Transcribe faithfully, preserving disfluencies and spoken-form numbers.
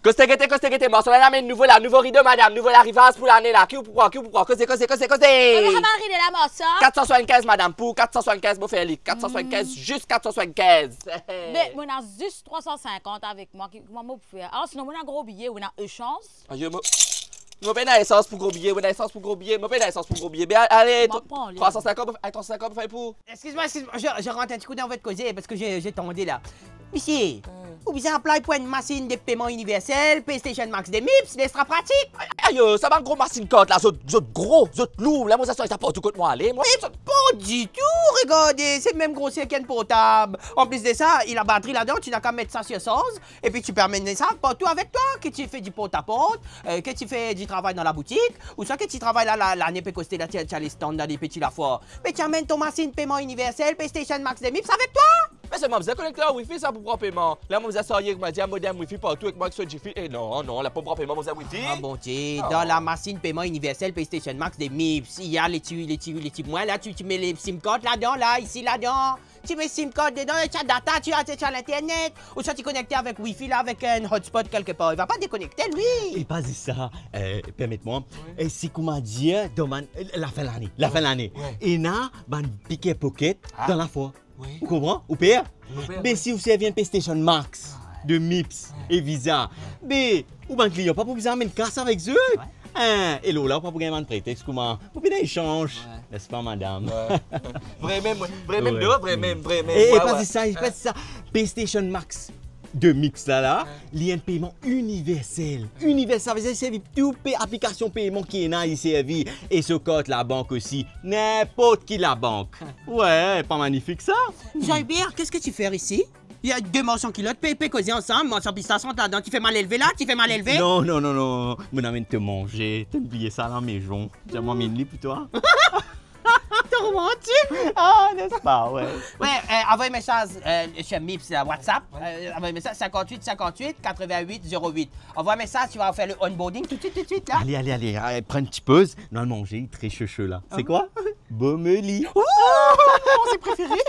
Koste gete, koste gete, Marsan, la amenn nouvo la, nouvo rido, madam, nouvo larivaz pou lane la. Ki ou pou pran, ki ou pou pran? Koze, koze, koze, koze. Konbien sa bann rido la, Marsan? Kat san swasannkenz, madam, pou kat san swasannkenz, mo fer li. Kat san swasannkenz, zis kat san swasannkenz. Me, mo ena zis trwa san sinkant avek mwa, ki, kouma mo pou fer? Ah, sinon, mo ena gro biye, ou ena esans? Ayo, mo, mo pena esans pou gro biye, mo ena esans pou gro biye, mo pena esans pou gro biye. Be, ale, trwa san sinkant, ay, trwa san sinkant pou fer pou. Excuse-moi, excuse-moi, je, je rentre un petit coup dans votre causée parce que j'ai, j'ai tendu là. Misie, ou bizin aplay pou enn masinn de peman iniversel, PlayStation Max de Mips, li extra pratik. Ayo, sa bann gro masinn kart la, zot, zot gro, zot lour, la, mo, sa, sa, sa partou kot mo ale, mwa. Me pa ditou, regarde, se mem groser ki enn portab. An plis de sa, li ena batri ladan, ti naka met sa sir sarz, epi ti pe amenn sa partou avek twa, ke ti fer di portaport, euh, ke ti fer di travay dan laboutik, ouswa ke ti travay la, la, lane pe koste la, ti, ti al stand dan de peti lafwar. Me ti amenn to masinn peman iniversel, PlayStation Max de Mips avek twa. Me selman bizin konekte ar wifi sa pou pran peman. La mo bizin sarye ek mwa, dir modem wifi partou ek mwa ek so difi. E non, non, la pou pran peman, mo bizin wifi. Ah, Bondie, dan la masinn peman iniversel PlayStation Max de Mips, li ena le ti, le ti, le ti mwa la, ti, ti met le sim card ladan la, isi ladan. Ti met sim card dedan, e ti ena data, ti, ti, ti ena linternet. Ouswa ti konekte avek wifi la, avek enn hotspot kelkepar. Li va pa dekonekte, li. E pa zis sa, euh, permet mwa. Wi. E si kouma dir, dan bann, lafin lane, lafin lane. Wi. Ena bann pickpocket dan lafwar. Wi. Ou konpran? Ou per? Mo per, wi. Be si ou servi enn PlayStation Max de Mips e Visa, be ou bann klian pa pou bizin amenn kas avek zot. Wi. Hein, e lor la, ou pa pou gagn bann pretex kouma, mo pena esanz. Wi. Nespa, madam? Wi. Vremem, vremem, vremem, vremem. E, e pa zis sa, pa zis sa. PlayStation Max de Mips la, la, li enn peman iniversel. Iniversel, sa vedir li servi tou pe, aplikasion peman ki ena, li servi. E so kart labank osi, ninport ki labank. Wi, pa manifik sa? Jean-Hubert, qu'est-ce que tu fais ici? Il y a deux morceaux kilot, pe, pe koze ansam, morso pistas rant ladan, ti fer malelve la, ti fer malelve. Non, non, non, non, mo amenn to manze, to bliye sa lamezon, mo amenn li pou twa. To romantik. Ah, nespa, wi. Wi, euh, anvoy mesaz, euh, sur Mips, euh, WhatsApp. Wi. Euh, anvoy mesaz cinquante-huit cinquante-huit quatre-vingt-huit zéro huit. Anvoy mesaz, ti va fer le onboarding tout de suite, tout de suite, la. Ale, ale, ale, ale, pran enn ti poz. Nou al manze, li tre so so la. Se koi? Bomeli. Oh, mon prefere.